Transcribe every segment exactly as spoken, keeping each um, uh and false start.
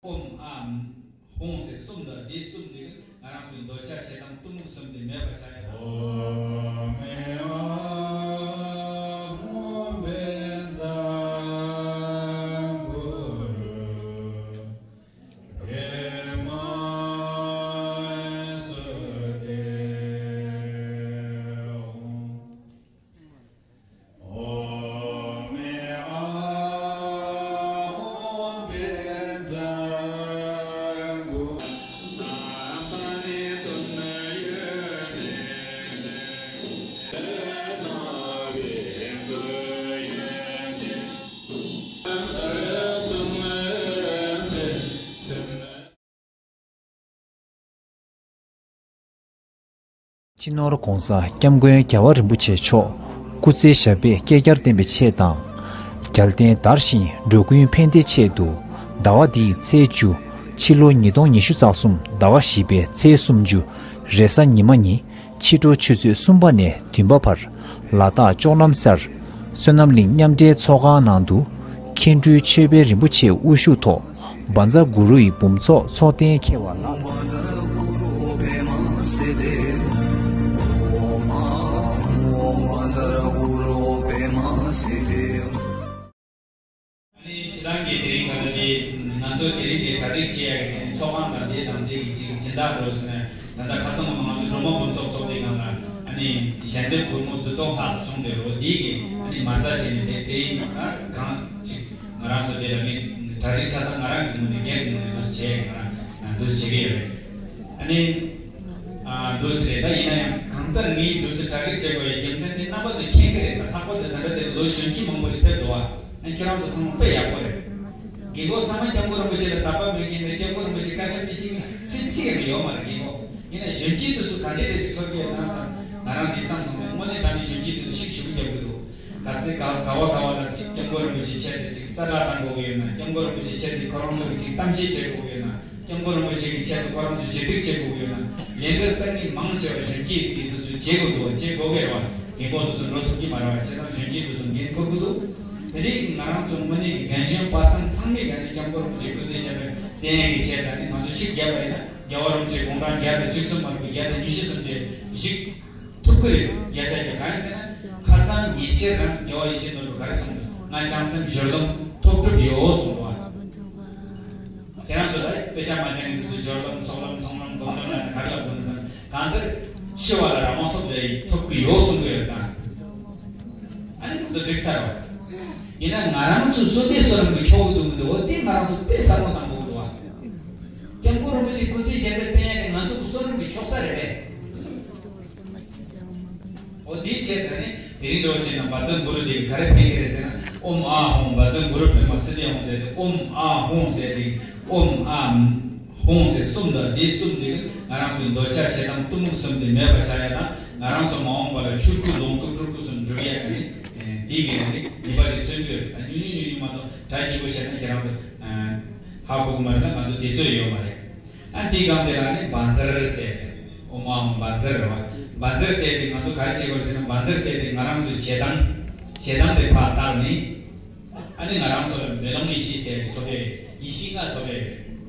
ཨོཾ་ཨཱཿཧཱུྃ་ཟེར་གསུམ་དང་། འདི་གསུམ་འདི་གིས་ང་རང་ཚོའི་འདོད་ཆགས་ཞེ་སྡང་གཏི་མུག་གསུམ་དེ་མེད་པར་བྱ་ཡ་དང་། ཨོཾ་ཨཱཿཧཱུྃ་བཛྲ་གུ་རུ་པདྨ་སིདྡྷི་ཧཱུྃ། སྤྱི་ནོར་༧གོང་ས་༧སྐྱབས་མགོན་རྒྱལ་བ་རིན་པོ་ཆེ་མཆོག་སྐུ་ཚེ་ཞབས་པད་བསྐལ་བརྒྱར་བརྟན་པའི་ཆེད་དང་། རྒྱལ་བསྟན་དར་ཞིང་འགྲོ་ཀུན་ཕན་བདེའི་ཆེད་དུ། ཟླ་བ་འདིའི་ཚེས་བཅུ། ཕྱི་ལོ་ཉིས་སྟོང་ཉི་ཤུ་རྩ་གསུམ་ཟླ་བ་བཞི་པའི་ཚེས་སུམ་ཅུ། རེས་གཟའ་ཉི་མ་ཉིན། ཕྱི་དྲོ་ཆུ་ཚོད་གསུམ་པ་ནས་བདུན་པ་བར། ལ་དྭགས་ལྕོག་ལམ་སར། བསོད་ནམས་གླིང་མཉམ་འབྲེལ་ཚོགས་ཁང་ནང་དུ། མཁན་སྤྲུལ་ཆོས་དཔལ་རིན་པོ་ཆེའི་དབུ་བཞུགས་ཐོག་བཛྲ་གུ་རུའི་འབུམ་ཚོགས་ཚོགས་གཏན་འཁེལ་བ་ལགས། ཨ་ནི་སྤྱིར་བཏང་གི་དེ་རིང་ག་ལ་དེ་ང་ཚོ་དེ་རིང་དེ་གྲ་སྒྲིག་བྱེད་ཡ་གི་དེ་ནི་ཚོགས་ཁང་དང་དེ་དང་དེ་གི་ཅིག་སྦྱིན་བདག་འགྲོ་ཟེར་ནས། ད་ལྟ་ཁ་སང་ང་ཚོ་སྒྲོལ་མ་འབུམ་ཚོགས་ཚོགས་སྡེ་ཁང་ལ་ཨ་ནི་ཞལ་འདེབས་སྒོར་མོ་བདུན་སྟོང་ལྷག་བྱུང་བསྡད་རོ། དེ་གི་ཨ་ནི་མ་རྩ་བྱས་ནས་དེ་དེ་རིང་ཨ་གང་ཅིག་ང་རང་ཚོ་དེ་ལ་ནི་གྲ་སྒྲིག་ཆ་ཚང་ང་རང་གི་ངོས་ནས་སྒེར་གྱི་ངོས་ནས་འདུག་བྱས། ང་རང་འདུག་བྱེད་ཀྱི་ཡོད་རེད། ཨ་ནི་ཨ་འདུག་ཟེར་རེད། ད་ཡིན་ན་ཡང་གང་ལྟར་ངས་འདུག་སེ་གྲ་སྒྲིག་བྱེད་དགོས་ཡའི་རྒྱུ་མཚན་དེ་རྣམ་པ་ཚོས་མཁྱེན་གྱི་རེད། ད་ལྷག་པར་དུ་ད་ལྟ་དེ་ལོ་གཞོན་སྐྱེས་མང་པོ་ཞིག་ཕེབས་འདུག་བ། ཨ་ཁྱེད་རང་ཚོ་ཚང་མ་དཔེ་ཡག་པོ་རེད། རྒན་གོག་ཚང་མ་སྐྱབས་མགོན་རིན་པོ་ཆེ་ལ་དད་པ་མེད་མཁན་དང་སྐྱབས་མགོན་རིན་པོ་ཆེ་བཀའ་དྲིན་མི་ཤེས་མཁན་སུ་གཅིག་ཡང་ཡོད་མ་རེད། རྒན་གོག་ཡིན་ན་གཞོན་སྐྱེས་དེ་ཚོ་ག་འདྲས་འདྲས་ཞིག་ཚོར་གྱི་ཡོད་ན་བསམ། ང་རང་འདི་བསམ་སོང་ནས་དངོས་གནས་དྲང་གནས་གཞོན་སྐྱེས་དེ་ཚོ་ཤུགས་ཞེ་པོ་རྒྱབ་ཀྱི་འདུག་གལ་སྲིད་ག་ག་བ་ག་བ་ལ་ཅིག་སྐྱབས་མགོན་རིན་པོ་ཆེའི་ཆེད་དུ་ཅིག་གསལ་བསྒྲགས་བཏང་དགོས་ཀྱི་ཡོད་ན། སྐྱབས་མགོན་རིན་པོ་ཆེའི་ཆེད་དུ་ཁོ་རང་ཚོ་གིས་ཅིག་གཏམ་བཤད་བྱེད་དགོས་ཀྱི་ཡོད་ན། སྐྱབས་མགོན་རིན་པོ་ཆེ་གི་ཆེད་དུ་ཁོ་རང་ཚོས་ཞུ་གཏུག་བྱེད་དགོས་ཀྱི་ཡོད་ན། ལས་འགུལ་སྤེལ་མཁན་མང་ཆེ་བ་གཞོན་སྐྱེས་དེ་ཚོས་བྱེད་དགོས་འདུག་བྱེད་དགོས་ཀྱི་རེད་བ། རྒན་གོག་དེ་ཚོ་འགྲོ་ཐུབ་ཀྱི་མ་རེད་བ། བྱས་ཙང་གཞོན་སྐྱེས་དེ་ཚོ་འགན་འཁུར་གྱི་འདུག་དེ་རིང་ང་རང་ཚོ་དངོས་གནས་ཀྱི་རྒན་གཞོན་བར་གསུམ་ཚང་མས་ག་ནས་སྐྱབས་མགོན་རིན་པོ་ཆེ་སྐུ་ཚེ་ཞབས་པད་བརྟན་གྱི་ཆེད་དུ་ནི་ང་ཚོ་ཤུགས་རྒྱབ་པ་ཡིན་ན། རྒྱལ་བ་རིན་པོ་ཆེ་དགུང་གྲངས་བརྒྱ་དང་བཅུ་གསུམ་མ་གཏོགས་བརྒྱ་དང་ཉི་ཤུ་ཙམ་ཅིག་བཞུགས་ཐུབ་ཀྱི་རེད། བརྒྱ་ཆ་བརྒྱ། གང་ཡིན་ཟེར་ན་ཁ་སང་ཉེ་ཆར་རང་རྒྱལ་བ་ཡིད་བཞིན་ནོར་བུས་ག་རེ་གསུངས་འདུག་ང་བྱང་སེམས་སྦྱོར་ལམ་ཐོབ་གྲབས་ཡོད་གསུངས་པ། ཁྱེད་རང་ཚོ་ལ་དཔེ་ཆ་མ་མཇལ་ནས་འདི་ཚོ་སྦྱོར་ལམ་ཚོགས་ལམ་མཐོང་ལམ་སྒོམ་ལམ་ལ་ནི་ག་རེ་ལབ་དགོས་ན་བསམ། གང་ལྟར་འཆི་བ་ལ་རང་དབང་ཐོབ་ལས་ཐོབ་ཀྱི་ཡོད་གསུང་གི་ཡོད་ད། ཨ་ནི་འདི་ཚོ་འགྲིག་ཚར་བ། ཡིན་ན་ང་རང་ཚོ་བསོད་བདེ་བསོད་ནམས་ཀྱིས་འཁྱོག་གི་འདུག་མི་འདུག་འོ་དེ་ང་རང་ཚོ་དཔེ་བསམ་བློ་བཏང་དགོས་འདུག་བ། སྐྱབས་མགོན་རིན་པོ་ཆེ་སྐུ་ཚེ་ཞབས་པད་བརྟན་ཡ་དེ་ང་ཚོ་གི་བསོད་ནམས་ཀྱིས་འཁྱོག་ས་རེད་པས། འོ་དེའི་ཆེད་དུ་ནི་དེ་རིང་འདྲ་བོ་བྱས་ན་བཛྲ་གུ་རུ་དེ་ག་རེ་ཕན་གྱི་རེད་ཟེར་ན། ཨོཾ་ཨཱཿཧཱུྃ་བཛྲ་གུ་རུ་པདྨ་སིདྡྷི་ཧཱུྃ་ཟེར་ཏེ། ཨོཾ་ཨཱཿཧཱུྃ་ཟེར་ཏེ། ཨོཾ་ཨཱཿཧཱུྃ་ཟེར་གསུམ་དང་། དེ་གསུམ་དེ་ང་རང་ཚོའི་འདོད་ཆགས་ཞེ་སྡང་གཏི་མུག་གསུམ་དེ་མེད་པར་བྱ་ཡ་དང་། ང་རང་ཚོ་མ་འོངས་པ་ལ་ཆོས་སྐུ་ལོངས་སྐུ་སྤྲུལ་སྐུ་གསུམ་འགྲུབ་ཡ་གི་ནི་དེའི་གི་ནི་ནུས་པ་དེ་མཚོན་གྱི་ཡོད། ད་ཉུང་ཉུང་ཉུང་ཉུང་མ་གཏོགས་གྲ་རྒྱས་པོ་བཤད་ན་ཁྱེད་རང་ཚོ་ཧ་གོ་གི་མ་རེད། ད་ང་ཚོ་དེ་ཚོ་ཡོད་མ་རེད། ཨ་འདིའི་སྒང་དེ་ལ་ནི་བཛྲ་ཟེར་ཏེ། ཨོཾ་ཨཱཿཧཱུྃ་བཛྲ་རེད་བ། བཛྲ་ཟེར་ཏེ་ང་ཚོ་ག་རེ་བྱེད་དགོས་ཟེར་ན། བཛྲ་ཟེར་ཏེ་ང་རང་ཚོའི་ཞེ་སྡང་། ཞེ་སྡང་དེ་ཕར་དག་ནི། ཨ་ནི་ང་རང་ཚོ་ལ་མེ་ལོང་ཡེ་ཤེས་ཟེར་ཏེ་ཐོབ་པའི་ཡེ་ཤེས་ལྔ་ཐོབ་པའི།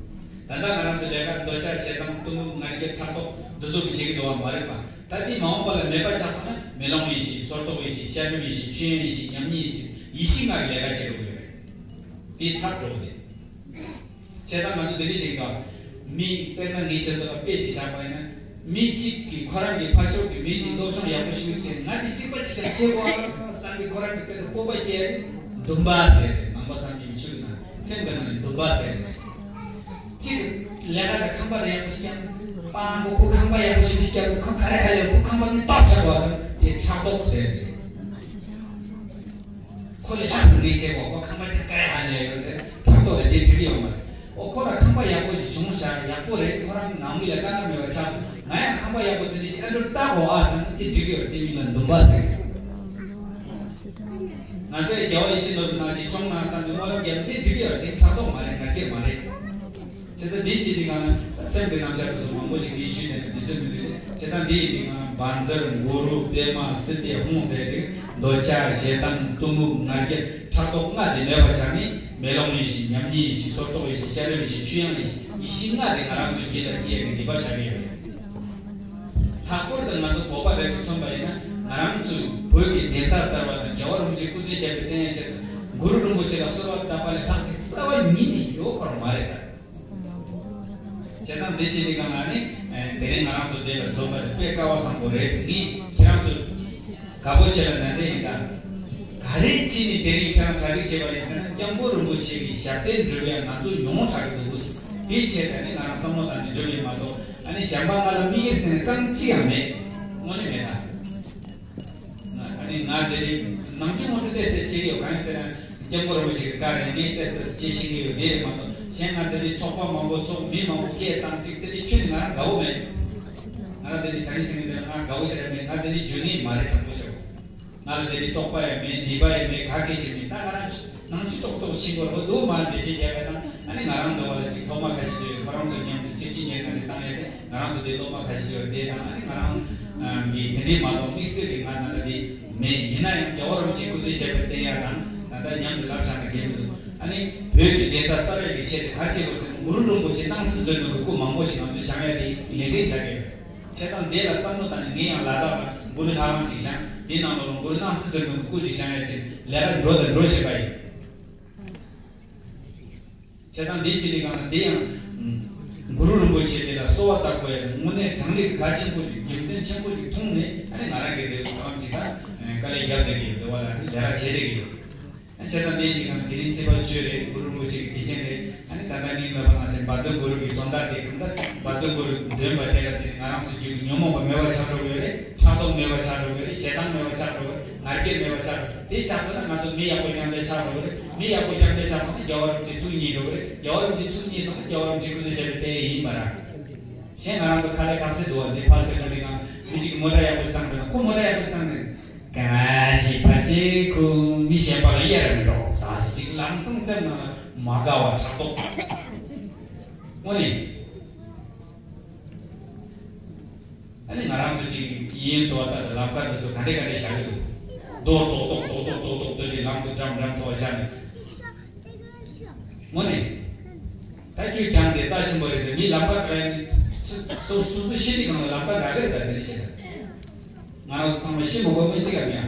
ད་ལྟ་ང་རང་ཚོ་ལས་ཀ་འདོད་ཆགས་ཞེ་སྡང་གཏི་མུག་ང་རྒྱལ་ཕྲག་དོག་འདི་ཚོ་གི་བྱེད་ཀྱི་འདུག་བ་མ་རེད་པ། ད་འདི་མ་འོངས་པ་ལ་མེད་པ་ཆགས་སོང་ན་མེ་ལོང་ཡེ་ཤེས། སོར་རྟོག་ཡེ་ཤེས། བཤད་སྒྲུབ་ཡེ་ཤེས། ཆོས་ཉན་ཡེ་ཤེས། ཉམས་ཉེས་ཡེ་ཤེས། ཡེ་ཤེས་ལྔ་གི་ལས་ཀ་བྱེད་དགོས་ཀྱི་རེད། དེ་ཚར་འགྲོ་གི་རེད། བྱས་ཙང་ང་ཚོ་འདི་འདྲ་ཞིག་དང་། མི་དཔེར་ན་ངས་ཁྱེད་ཚོ་ལ་དཔེ་ཞིག་བཞག་པ་ཡིན་ན། མི་གཅིག་གིས་ཁོ་རང་གི་ཕར་ཕྱོགས་ཀྱི་མི་དེ་སློབ་སྦྱོང་ཡག་པོ་ཞིག་བྱས། ང་དེ་གཅིག་པ་གཅིག་རྐྱང་བྱེད་དགོས་ཨ་བསམ་གི་ཁོ་རང་གི་དཔེ་དེ་སྤོབས་པ་སྐྱེ་ཡ་དེ་འདུན་པ་ཟེར་ཏེ། ནང་པ་སངས་རྒྱས་པའི་ཆོས་ཀྱི་ནང་སེམས་ཀྱི་ནང་ནས་འདུན་པ་ཟེར་ནས། གཅིག་ལས་ཀ་དང་ཁང་པ་དང་ཡག་པོ་ཞིག་བསྐྱངས། པང་པོ་ཁོ་ཁང་པ་ཡག་པོ་ཞིག་བསྐྱངས། ཁོ་ག་རེ་ཧ་ལས་ཡོད། ཁོ་ཁང་པ་དེ་ཏོག་ཆགས་པ་བསམ་དེ་ཕྲག་དོག་ཟེར་ཏེ། ཁོ་ལས་ལྷག་ཙམ་ངས་བྱེད་དགོས། ཁོ་ཁང་པ་ཆ་ག་རེ་ཧ་ལས་ཡོད་ཟེར་ཕྲག་དོག་ལས་དེ་འགྲིག་གི་ཡོད་མ་རེད། ཨོ་ཁོ་ལ་ཁང་པ་ཡག་པོ་ཞིག་བྱུང་ཤག་ཡག་པོ་རེད། ཁོ་རང་ནང་མི་ལ་དཀའ་ངལ་མེད་པ་ཆགས། ང་ཡང་ཁང་པ་ཡག་པོ་དེ་འདྲ་ཞིག་ཨེ་འགྲོ་ལྟ་དགོས་ཨ་བསམ་ན་དེ་འགྲིག་གི་ཡོད་རེད། དེ་མིང་ལ་འདུན་པ་ཟེར། ང་ཚོས་རྒྱལ་བ་ཡིད་བཞིན་ནོར་བུ་ནང་བཞིན་སྐྱོང་གནང་བསམ་ནས་སྨོན་ལམ་རྒྱབ་ན་དེ་འགྲིག་གི་ཡོད་རེད། དེ་ཕྲག་དོག་མ་རེད། ང་རྒྱལ་མ་རེད། བྱས་ཙང་འདིའི་ཆེད་དུ་ང་སེམས་ཀྱི་རྣམ་གཞག་དེ་ཚོ་མང་པོ་ཞིག་ངས་ཞུས་ནས་དུས་ཚོད་མི་འདུག་ལས། བྱས་ཙང་འདི་ཡིན་དུས་ང་བཛྲ་གུ་རུ་པདྨ་སིདྡྷི་ཧཱུྃ་ཟེར་ཏེ། འདོད་ཆགས་ཞེ་སྡང་གཏི་མུག་ང་རྒྱལ་ཕྲག་དོག་ལྔ་དེ་མེད་པ་བྱ་ནི། མེ་ལོང་ཡིན་ཞིང་ཉམས་ཉེས་ཡིན་ཞིང་སོར་རྟོག་ཡིན་ཞིང་ཤ་རུས་ཡིན་ཞིང་ཆུ་ཡང་ཡིན་ཞིང་ཡིད་བཞིན་ལྔ་དེ་ང་རང་ཚོའི་རྒྱུད་ལ་སྐྱེ་ཡ་གི་ནུས་པ་ཆགས་ཀྱི་ཡོད་རེད། ལྷག་པར་དུ་ང་ཚོ་བོད་པ་རེ་ཚོ་མཚོན་པ་ཡིན་ན། ང་རང་ཚོའི་བོད་ཀྱི་བདེན་མཐའ་གསལ་བ་དང་རྒྱལ་བ་རིན་པོ་ཆེས་སྐུ་ཚེ་ཞབས་པད་བརྟན་ཡ་ཆེད་དུ་གུ་རུ་རིན་པོ་ཆེ་ལ་གསོལ་བ་བཏབ་པ་ལས་ལྷག་ཅིག་རྩ་བ་ཉིད་ནས་ཡོད་ཁོ་རང་མ་རེད་ད། བྱས་ཙང་འདི་བྱས་ནས་གང་ལ་ནི་དེ་རིང་ང་རང་ཚོ་འདི་ལ་འཛོམས་པ་དེ་དཔེ་སྐལ་བ་བཟང་པོ་རེད་ཟེར། ངས་ཁྱེད་རང་ཚོ་དགའ་པོ་བྱེད་ལ་ན་དེ་ཡིན་ད། ག་རེ་བྱས་ནས་དེ་རིང་ཁྱེད་རང་གྲ་སྒྲིག་བྱས་པ་ཡིན་ཟེར་ན། སྐྱབས་མགོན་རིན་པོ་ཆེ་གི་ཞབས་བརྟན་སྒྲུབ་ཡ་ང་ཚོ་ཉུང་དྲགས་ཀྱི་འདུག་དེའི་ཆེད་དུ་ནི་ང་རང་བསམ་བློ་བཏང་ནས་སྒྲུབ་ཡིན་མ་གཏོགས། ཨ་ནི་གཞན་པ་ང་ལ་དམིགས་ཡུལ་ཟེར་ནས་རྐང་གཅིག་ཡང་མེད། དངོས་གནས་མེད་ད། ང་ཨ་ནི་ང་དེ་རིང་ནང་ཆུང་ངུ་ཏོག་ཙམ་ཏོག་ཙམ་བྱེད་ཀྱི་ཡོད། གང་ཡིན་ཟེར་ན། སྐྱབས་མགོན་རིན་པོ་ཆེ་གི་བཀའ་རེད། ངས་ཏོག་ཙམ་ཏོག་ཙམ་བྱེད་ཤེས་ཀྱི་ཡོད། དེ་རེད་མ་གཏོགས། གཞན་ང་དེ་རིང་ཚོགས་པ་མང་པོ་ཚོགས། མི་མང་པོ་སྐད་བཏང་། ཅིག་དེ་རིང་ཁྱོད་ནི་ང་རང་དགའ་བོ་མེད། ང་རང་དེ་རིང་ཟ་ནི་ཟིན་གྱི་འདུག་ང་དགའ་བོ་ཞིག་རེད་མེད། ང་དེ་རིང་འཇོན་ནི་མ་རེད། དྲང་པོ་ཞུ། ང་ལ་དེ་རིང་རྟོགས་པ་ཡང་མེད། ནུས་པ་ཡང་མེད། ག་གེ་བྱེད་མེད། ད་ང་རང་ནང་ཆུ་ཏོག་ཏོག་ཕྱིན་པ་རེད་འདུག་མ་འགྲེལ་བཤད་རྒྱག་ཡ་དང་། ཨ་ནི་ང་རང་འདྲ་བ་ལ་ཅིག་སློབ་མ་ཁ་ཤས་ཅིག་ཡོད། ཁོ་རང་ཚོ་མཉམ་དུ་ཚིག་གཅིག་ཉན་ན་རེ་བཏང་ཡ་དེ། ང་རང་ཚོ་དེ་སློབ་མ་ཁ་ཤས་ཅིག་ཡོད། དེ་དང་ཨ་ནི་ང་རང་གི་དེ་འདྲའི་མ་གཏོགས་དམིགས་བསལ་གྱི་ང་ད་ལྟ་དེ་མེད། ཡིན་ན་ཡང་རྒྱལ་བ་རིན་པོ་ཆེ་སྐུ་ཚེ་ཞབས་པད་བརྟན་ཡ་དང་། ད་ལྟ་མཉམ་དུ་ལབ་བཞག་ན་འགལ་མི་འདུག་ཨ་ནི་བོད་ཀྱི་བདེན་མཐའ་གསལ་བའི་གི་ཆེད་དུ་ག་རེ་བྱེད་དགོས་ཟེར་ན། གུ་རུ་རིན་པོ་ཆེ་སྣང་སྲིད་བཟོད་ནོར་གྱི་སྐུ་མང་པོ་ཞིག་ང་ཚོས་བཞེངས་ཡ་དེ་ལས་འགན་ཆགས་ཀྱི་ཡོད། བྱས་ཙང་འདི་ལ་བསམ་བློ་བཏང་ནས། ངས་ཡང་ལ་དྭགས་ལ་གུ་རུ་ལྷ་ཁང་ཅིག་བཞེངས། དེའི་ནང་ལོགས་ལ་གུ་རུ་སྣང་སྲིད་བཟོད་ནོར་གྱི་སྐུ་ཅིག་བཞེངས་ཡ་ཅིག་ལས་ཀ་འགྲོ་དང་འགྲོ་བཞིན་པ་ཡིན། བྱས་ཙང་འདི་བྱེད་དུས་སྒང་ལ་འདི་ཡང་གུ་རུ་རིན་པོ་ཆེ་དེ་ལ་གསོལ་བ་བཏབ་དགོས་ཡ་དེ་དངོས་གནས་དྲང་གནས་གལ་ཆེན་པོ་ཅིག་རྒྱུ་མཚན་ཆེན་པོ་ཅིག་མཐོང་ནས། ཨ་ནི་ང་རང་གིས་འདི་ཐོག་ལམ་ཅིག་ད་དཀའ་ལས་རྒྱབ་བསྡད་ཀྱི་ཡོད། འདི་བ་ལ་ནི་ལས་ཀ་བྱེད་བསྡད་ཀྱི་ཡོད། བྱས་ཙང་འདི་ཡིན་དུས་སྒང་དེ་རིང་ཚེས་པ་བཅུ་རེད། གུ་རུ་རིན་པོ་ཆེ་གི་དུས་ཆེན་རེད། ཨ་ནི་ད་ལྟ་ངས་ལབ་པ་ནང་བཞིན་བཛྲ་གུ་རུ་གི་དོན་དག་དེ་གང་ལྟར་བཛྲ་གུ་རུ་འདོན་པ་དེ་ལ་བརྟེན་ནས་ང་རང་ཚོ་རྒྱུད་ཀྱི་ཉོན་མོངས་པ་མེད་པ་ཆགས་འགྲོ་གི་ཡོད་རེད། ཕྲག་དོག་མེད་པ་ཆགས་འགྲོ་གི་ཡོད་རེད། ཞེ་སྡང་མེད་པ་ཆགས་འགྲོ་གི་ཡོད་རེད། ང་རྒྱལ་མེད་པ་ཆགས་འགྲོ་གི་ཡོད་རེད། དེ་ཆགས་སོང་ན་ང་ཚོ་མི་ཡག་པོ་རྐྱང་རྐྱང་ཆགས་འགྲོ་གི་རེད། མི་ཡག་པོ་རྐྱང་རྐྱང་ཆགས་སོང་ན་རྒྱལ་བ་རིན་པོ་ཆེ་ཐུགས་མཉེས་འགྲོ་གི་རེད། རྒྱལ་བ་རིན་པོ་ཆེ་ཐུགས་མཉེས་སོང་ན་རྒྱལ་བ་རིན་པོ་ཆེ་སྐུ་ཚེ་ཞབས་པད་བརྟན་ཡ་ཡིན་པ་ར། གཞན་ང་རང་ཚོ་ཁ་ལས་ཁ་གསལ་འདུག་བ། འདི་ཕར་ཟེར་ན་འདི་གང་། མི་གཅིག་གིས་མོ་ཊ་ཡག་པོ་ཞིག་བཏང་འདུག་ན། ཁོ་མོ་ཊ་ཡག་པོ་ཞིག་བཏང་འདུག་ན། ག་ཞིག་ཕལ་ཆེར་ཁོ་མི་གཞན་པ་ལ་གཡར་མི་འགྲོ་ཟེར་ཞིག་ལམ་སང་སེམས་ནང་ལ་མ་དགའ་བ་ཕྲག་དོག་དངོས་གནས། ཨ་ནི་ང་རང་ཚོ་ཅིག་ཡིན་དོ་ད་ལམ་ཁ་འདི་ཚོ་ག་འདྲས་ག་འདྲས་བཞག་གི་འདུག་རྡོ་རྡོག་རྡོག་རྡོག་རྡོག་རྡོག་རྡོག་སྟོན་ནས་ལམ་དུ་འགྲམ་འགྲམ་ཐོག་བཞག་ནས། དངོས་གནས། ད་ཁྱོད་ཀྱང་དེ་རྩ་ཆེན་པོ་རེད་དེ། མི་ལམ་ཁ་ག་ཡིན། སོ་སོ་སོ་ཤི་དུས་སྒང་ལ་ལམ་ཁ་ག་གི་རེད། ད་དེ་འདྲས་བྱས་ན། ང་རང་ཚོ་ཚང་མ་ཤི་མི་དགོས་མིན་གཅིག་ཀྱང་མེད་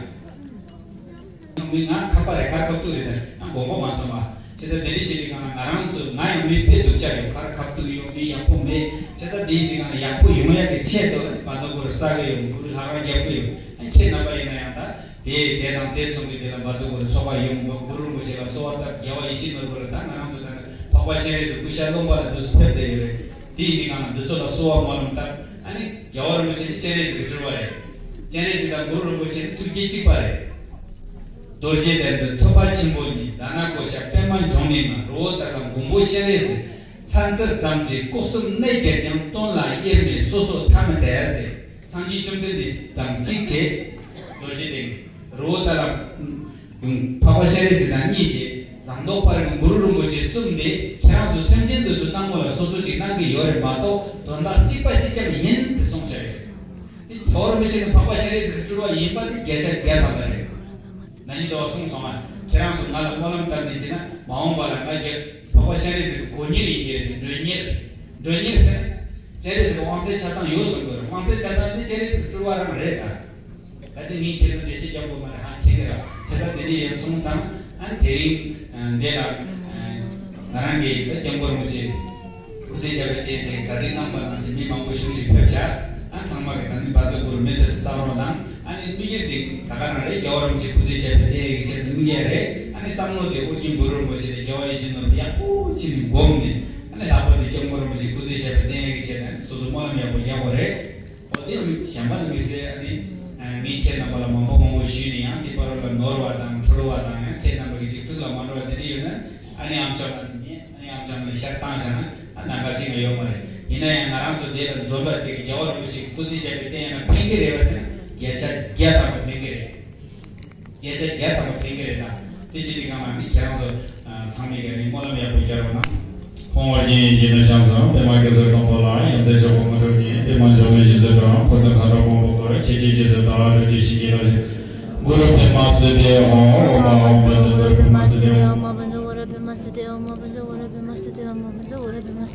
ཨ། མི་ང་ཁ་པ་རེད། གར་ཁ་ཐུག་རེད། ད་ཡང་དགོངས་པ་མ་ཚོམ་པ། བྱས་ཙང་དེ་འདྲ་བྱེད་དུས་སྒང་ལ་ང་རང་ཚོ། ང་ཡང་མི་དཔེ་སྡུག་ཅག་ཡོད། གར་ཁ་ཐུག་ཡོད། མི་ཡག་པོ་མེད། བྱས་ཙང་དེ་ཡིན་དུས་སྒང་ལ་ཡག་པོ་ཡོང་ཡག་གི་ཆེད་དུ་བཛྲ་གུ་རུ་བསག་གི་ཡོད། གུ་རུ་ལྷ་ཁང་རྒྱབ་ཀྱི་ཡོད། ཁྱེད་རྣམ་པ་ཡིན་ན་ཡང་ད་དེ་དེ་དང་དེ་མཚུངས་ཀྱི་དེ་ལ་བཛྲ་གུ་རུ་ཚོགས་པ་ཡོང་དགོས། གུ་རུ་རིན་པོ་ཆེ་ལ་གསོལ་བ་བཏབ། རྒྱལ་བ་ཡིད་བཞིན་ནོར་བུ་ལ། ད་ང་རང་ཚོ་ད་ནི་འཕགས་པ་སྤྱན་རས་གཟིགས་སྐུ་ཤ་རློན་པ་ལ་འདུག་སེ་ཕེབས་བསྡད་ཡོད་རེད། དེ་ཡིན་དུས་སྒང་ལ་འདི་ཚོ་ལ་གསོལ་བ་སྨོན་ལམ་བཏབ། ཨ་ནི་རྒྱལ་བ་རིན་པོ་ཆེ་ནི་སྤྱན་རས་གཟིགས་ཀྱི་སྤྲུལ་བ་རེད། སྤྱན་རས་གཟིགས་དང་གུ་རུ་རིན་པོ་ཆེ་ནི་ཐུགས་རྒྱུད་གཅིག་པ་རེད། རྡོ་རྗེ་གདན་དུ་ཐུབ་པ་ཆེན་པོ་ཉིད། དྷ་ན་ཀོ་ཤ་པདྨ་འབྱུང་གནས་མ། རི་བོ་ཏ་ལ་མགོན་པོ་སྤྱན་རས་གཟིགས། ཚར་ཚར་ཙམ་གྱིས་སྐུ་གསུམ་གནས་བརྒྱད་ཀྱང་། སྟོན་ལ་དབྱེར་མེད་སོ་སོར་ཐ་མི་དད་ཟེར། སངས་རྒྱས་བཅོམ་ལྡན་འདས་དང་གཅིག་བྱས། རྡོ་རྗེ་གདན། རི་བོ་ཏ་ལ། འཕགས་པ་སྤྱན་རས་གཟིགས་དང་གཉིས་བྱས། ཟངས་མདོག་དཔལ་གྱི་གུ་རུ་རིན་པོ་ཆེ་གསུམ་དེ་ཁྱེད་རང་ཚོ་སེམས་ཅན་དེ་ཚོ་སྣང་ངོ་ལ་སོ་སོ་ཅིག་སྣང་གི་ཡོད་རེད་མ་གཏོགས། དོན་དག་གཅིག་པ་གཅིག་རྐྱང་ཡིན་ཟེར་གསུངས་བཞག་ཡོད། དེ་རྒྱལ་བ་རིན་པོ་ཆེ་ནི་འཕགས་པ་སྤྱན་རས་གཟིགས་ཀྱི་སྤྲུལ་བ་ཡིན་པ་དེ་བརྒྱ་ཆ་བརྒྱ་ཐམ་པ་རེད། ན་ནིང་ཟླ་བ་གསུངས་སོང་ང་། ཁྱེད་རང་ཚོ་ང་ལ་སྨོན་ལམ་བཏབ་ནས་བྱས་ན། མ་འོངས་པ་ལ་ང་རྒྱལ། འཕགས་པ་སྤྱན་རས་གཟིགས་ཀྱི་དགོན་གཉེར་ཡིན་གྱི་རེད་ཟེར། མགྲོན་གཉེར། མགྲོན་གཉེར་ཟེར་ན། སྤྱན་རས་གཟིགས་ཀྱི་དབང་ཚད་ཆ་ཚང་ཡོད་གསུང་གི་རེད། དབང་ཚད་ཆ་ཚང་ནི་སྤྱན་རས་གཟིགས་ཀྱི་སྤྲུལ་བ་རང་རེད་ད། ད་དེ་ངས་ཁྱེད་ཚོ་འགྲེལ་བཤད་རྒྱག་དགོས་མ་རེད། ཧ་མཁྱེན་གི་རེད། བྱས་ཙང་དེ་འདྲ་ཡིན་སོང་ཙང་། ཨ་ནི་དེ་རིང་འདི་ལ་ང་རང་གིས་ད་སྐྱབས་མགོན་རིན་པོ་ཆེ་སྐུ་ཚེ་ཞབས་པད་བརྟན་ཅེས་གྲ་སྒྲིག་གནང་པ་ནང་བཞིན་མི་མང་པོ་ཞེ་པོ་ཅིག་ཕེབས་ཤག་ཨ་ཚང་མ་གིས་ད་ནི་བཛྲ་གུ་རུ་མུ་མཐུད་དུ་བསགས་རོགས་གནང་། ཨ་ནི་དམིགས་ཡུལ་འདི་ད་ག་རང་རེད། རྒྱལ་བ་རིན་པོ་ཆེ་སྐུ་ཚེ་ཞབས་པད་བརྟན་ཡག་གི་ཆེད་དུ་དམིགས་ཡག་རེད། ཨ་ནི་བསམ་བློ་དེ་ཨོ་རྒྱན་གུ་རུ་རིན་པོ་ཆེ་དང་རྒྱལ་བ་ཡིད་བཞིན་ནོར་བུ་ཡག་པོ་བྱས་ནས་བསྒོམས་ནས། ཨ་ནི་ལྷག་པར་དུ་སྐྱབས་མགོན་རིན་པོ་ཆེ་སྐུ་ཚེ་ཞབས་པད་བརྟན་ཡག་གི་ཆེད་དུ་ཨ་ནི་སོ་སོ་སྨོན་ལམ་ཡག་པོ་རྒྱག་དགོས་རེད། འོ་དེ་མི་གཞན་པ་ལ་མི་ཟེར། ཨ་ནི་ངས་ཁྱེད་རྣམ་པ་ལ་མང་པོ་མང་པོ་ཞུས་ནས་ཡང་དེ་བར་ལ་ནོར་བ་དང་འཁྲུལ་བ་དང་། ཡང་ཁྱེད་རྣམ་པ་གི་ཅིག་ཐུགས་ལ་མ་འགྲོ་བ་དེ་འདྲ་ཡོད་ན། ཨ་ནི་ཨམ་ཅོག་ལ་ནི། ཨ་ནི་ཨམ་ཅོག་ལ་ཤར་བཏང་བཞག་ན། ཨ་ནི་ལམ་ཁ་ཅིག་ལ་ཡོད་མ་རེད། ཡིན་ན་ཡང་ང་རང་ཚོ་འདི་ལ་འཛོམས་པ་དེ་གི་རྒྱལ་བ་རིན་པོ་ཆེ་སྐུ་ཚེ་ཞབས་པད་བརྟན་ཡག་ན་ཕན་གི་རེད་པ་ཟེར་ན། བརྒྱ་ཆ་བརྒྱ་ཐམ་པ་ཕན་གི་རེད། བརྒྱ་ཆ་བརྒྱ་ཐམ་པ་ཕན་གི་རེད་ད། དེ་བྱེད་དུས་སྒང་ལ་ནི་ཁྱེད་རང་ཚོ་ཚང་མས་ཀྱང་ནི་སྨོན་ལམ་ཡག་པོ་རྒྱག་རོགས་གནང་། ཧཱུྃ། ཨོ་རྒྱན་ཡེ་ཤེས་ཀུན་ལྡན་ཤམ་བཟང་པདྨ་གེ་སར་སྡོང་པོ་ལ། ཡོན་ཏན་ཕྱོགས་ཀུན་མ་འགྲིབ་ཉེ། པདྨ་འབྱུང་གནས་ཞིག་གསོ་དང་། འཁོར་དང་མཁའ་འགྲོ་དབང་པོ་འཁོར། ཁྱེད་ཀྱི་རྗེས་སུ་བདག་སྒྲུབ་ཀྱིས། བྱིན་གྱིས་བརླབ་ཕྱིར། གུ་རུ་པདྨ་སིདྡྷི་ཧཱུྃ། ཨོཾ་ཨཱཿཧཱུྃ་བཛྲ་གུ་རུ་པདྨ་སིདྡྷི་ཧཱུྃ། ཨོཾ་ཨཱཿ་བཛྲ་གུ་རུ་པདྨ་སིདྡྷི།